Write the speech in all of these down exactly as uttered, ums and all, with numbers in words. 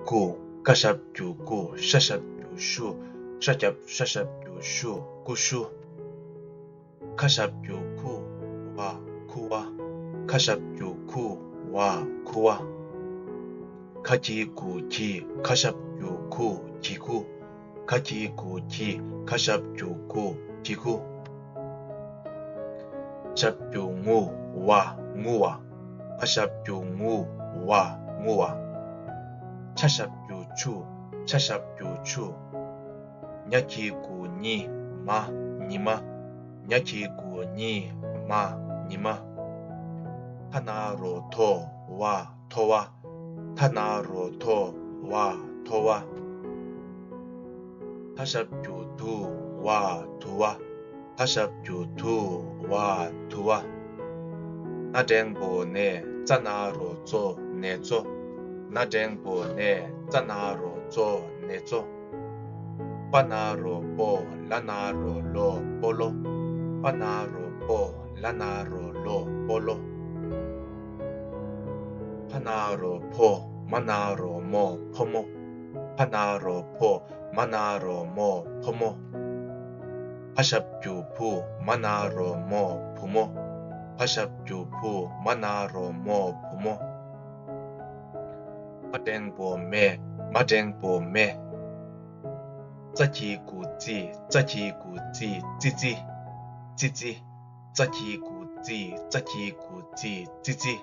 ཀུ། ཀ་ཞབས་ཀྱུ་ཀུ། ཤ་ཞབས་ཀྱུ་ཤུ། ཤ་རྒྱབ་ཤ་ཞབས་ཀྱུ་ཤུ། ཀུ་ཤུ། ཁ་ཞབས་ཀྱུ་ཁུ། བ། ཁུ་བ། ཁ་ཞབས་ཀྱུ་ཁུ། བ། ཁུ་བ། ཁ་གི་གུ་གི། ཁ་ཞབས་ཀྱུ་ཁུ། གི་གུ། ཁ་གི་གུ་གི། ཁ་ཞབས་ཀྱུ་ཁུ། གི་གུ། ཞབས་ཀྱུ་ངུ། བ། ངུ་བ། ང་ཞབས་ཀྱུ་ངུ། བ། ངུ་བ། ཆ་ཞབས་ཀྱུ་ཆུ། ཆ་ཞབས་ཀྱུ་ཆུ། ཉ་གི་གུ་ཉི། མ། ཉི་མ། ཉ་གི་གུ་ཉི། མ། ཉི་མ། ཐ་ན་རོ་ཐོ། བ། ཐོ་བ། ཐ་ན་རོ་ཐོ། བ། ཐོ་བ། ཐ་ཞབས་ཀྱུ་ཐུ། བ། ཐུ་བ། ཐ་ཞབས་ཀྱུ་ཐུ། བ། ཐུ་བ། ན་འགྲེང་བུ་ནེ། ཙ་ན་རོ་ཙོ། ནེ་ཙོ། ན་འགྲེང་བུ་ནེ། ཙ་ན་རོ་ཙོ། ནེ་ཙོ། པ་ན་རོ་པོ། ལ་ན་རོ་ལོ། པོ་ལོ། པ་ན་རོ་པོ། ལ་ན་རོ་ལོ། པོ་ལོ། ཕ་ན་རོ་ཕོ། མ་ན་རོ་མོ། ཕོ་མོ། ཕ་ན་རོ་ཕོ། མ་ན་རོ་མོ། ཕོ་མོ། བ་ཞབས་ཀྱུ་བུ། མ་ན་རོ་མོ། བུ་མོ། བ་ཞབས་ཀྱུ་བུ། མ་ན་རོ་མོ། བུ་མོ། མ་འགྲེང་བུ་མེ། མ་འགྲེང་བུ་མེ། ཙ་གི་གུ་ཙི། ཙ་གི་གུ་ཙི། ཙི་ཙི། ཙི་ཙི། ཙ་གི་གུ་ཙི། ཙ་གི་གུ་ཙི། ཙི་ཙི།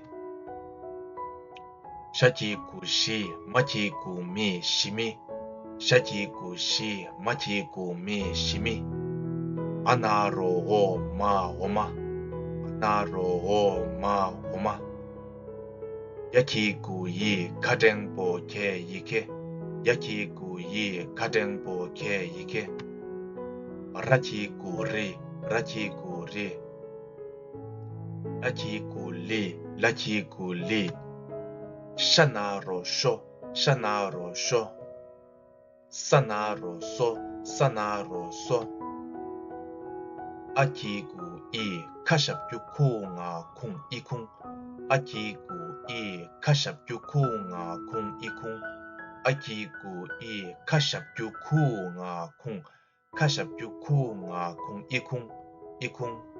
ཞ་གི་གུ་ཞི། མ་གི་གུ་མི། ཞི་མི། ཞ་གི་གུ་ཞི། མ་གི་གུ་མི། ཞི་མི། འ་ན་རོ་འོ། མ། འོ་མ། འ་ན་རོ་འོ། མ། འོ་མ། ཡ་གི་གུ་ཡི། ག་འགྲེང་བུ་གེ། ཡི་གེ། ཡ་གི་གུ་ཡི། ག་འགྲེང་བུ་གེ། ཡི་གེ། ར་གི་གུ་རི། ར་གི་གུ་རི། ལ་གི་གུ་ལི། ལ་གི་གུ་ལི། ཤ་ན་རོ་ཤོ། ཤ་ན་རོ་ཤོ། ས་ན་རོ་སོ། ས་ན་རོ་སོ། ཨ་གི་གུ་ཨི། ཁ་ཞབས་ཀྱུ་ཁུ། ང་ཁུང་། ཨི་ཁུང་། ཨ་གི་གུ་ཨི། ཁ་ཞབས་ཀྱུ་ཁུ། ང་ཁུང་། ཨི་ཁུང་། ཨ་གི་གུ་ཨི། ཁ་ཞབས་ཀྱུ་ཁུ། ང་ཁུང་། ཁ་ཞབས་ཀྱུ་ཁུ། ང་ཁུང་། ཨི་ཁུང་། ཨི་ཁུང་།